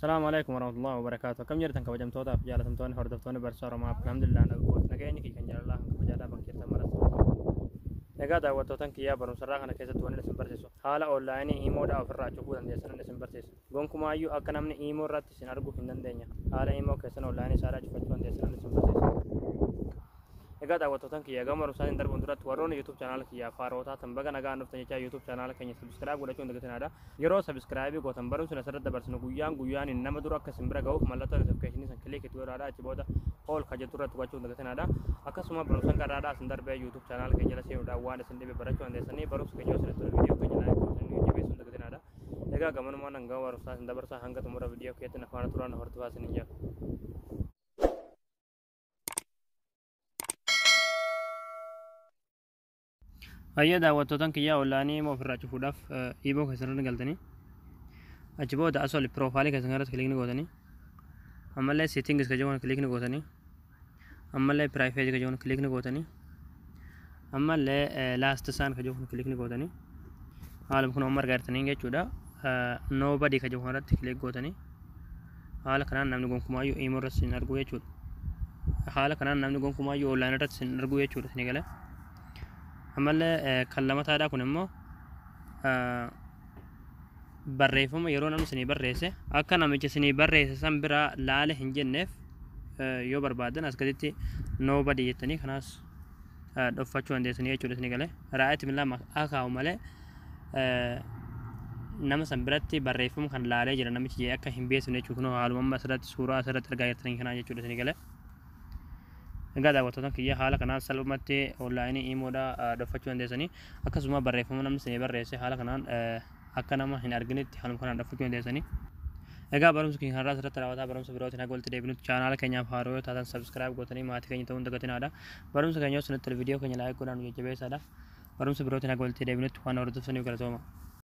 Salaamu alaikum warahmatullahi wabarakaatu. Akkam jirtan, kabajamtootaaf jaalatamtoonni hordoftoonni barsiisaa Oromoo? Alhamdulillah, nagoota nageenyi kiyya kan jaalalaa kan kabajaadhaa bankeertan maras. Egaa daawwattootan kiyyaa, barumsarraa kana keessatti wanni isin barsiisu haala online imoodhaa ofirraa cufuu dandeessan isin barsiisa. Gonkumaayyuu akka namni imoo irratti isin arguu hin dandeenya. Haala imoo keessan online isaadhaa cufachuu dandeessan isin barsiisa. Egaa daawwattootan kiyya, gama barumsaatiin darbuun duratti warroonni YouTube channel kiyyaaf haarootaa tan baga nagaan dhuftan jechaa, YouTube channel keenya subscribe godhachuu hin dagatinaa. Yeroo subscribe gootan barumsi asirratti dabarsinu guyyaan guyyaan nama dura akka isin bira ga'uuf mallattoo notification san click itti godhaadha. Achi booda all ka jettu irratti gochuu hin dagatinaadha. Akkasuma barumsan qarraadhaa isin darbee YouTube channel keenya jala seenuudhaan waan isin dhibe barachuu dandeessanii. Barumsa keenya yoo isinitti tole viidiyoo keenya like gootanii jabeessuu hin dagatinaadha. Egaa gamanumaan hanga barumsaa isin dabarsaa, hanga xumura viidiyoo keetti na faana turaan hordofaa isiniin jedha. Hayya daawwattootan kiyyaa, online imo ofirraa cufuudhaaf imo keessan irra galtanii, achi booda as ol profile keessan irratti click ni gootanii, ammallee settings ka jedhamu click ni gootanii, ammallee privacy ka jedhamu click ni gootanii, ammallee last seen ka jedhamu click ni gootanii, haaluma kun amma argaa jirtanii jechuudha. Nobody ka jedhamu irratti click gootanii, haala kanaan namni gonkumaayyuu imo irratti sin argu jechuudha. Haala kanaan namni gonkumaayyuu online irratti sin argu jechuudha isin galee. Ammallee kan lamataadha kun immoo barreeffama yeroo namni isinii barreesse akka namicha isinii barreesse san biraa laale hin jenneef yoo barbaadan as gaditti nobody jettanii kanaas dhoffachuu dandeessanii jechuudha isinii galee. Raa'etti lama akaa'u malee nama san biratti barreeffama kan laalee jira namichi jee akka hin beeksifne jechuudha. Kunoo haaluma amma asirratti suuraa asirratti argaa jirtanii kanaa jechuudha isinii galee. Egaa daawwattoota kiyya, haala kanaan salphumatti online imoodhaa dhoffachuu dandeessanii, akkasuma barreeffama namni isinii barreesse haala kanaan akka nama hin arginitti haaluma kanaan dhoffachuu dandeessanii. Egaa barumsa keenya kanarraa asirratti raawwataa. Barumsa birootiin haga walitti deebinutti channel keenyaaf haaroo yoo taatan subscribe gootanii maatii keenya ta'uu hin dagatinaadha. Barumsa keenya yoo isinitti tole viidiyoo keenya like godhaan nu jajjabeessaadha. Barumsa birootiin haga walitti deebinutti waan hordoftaniif galatooma.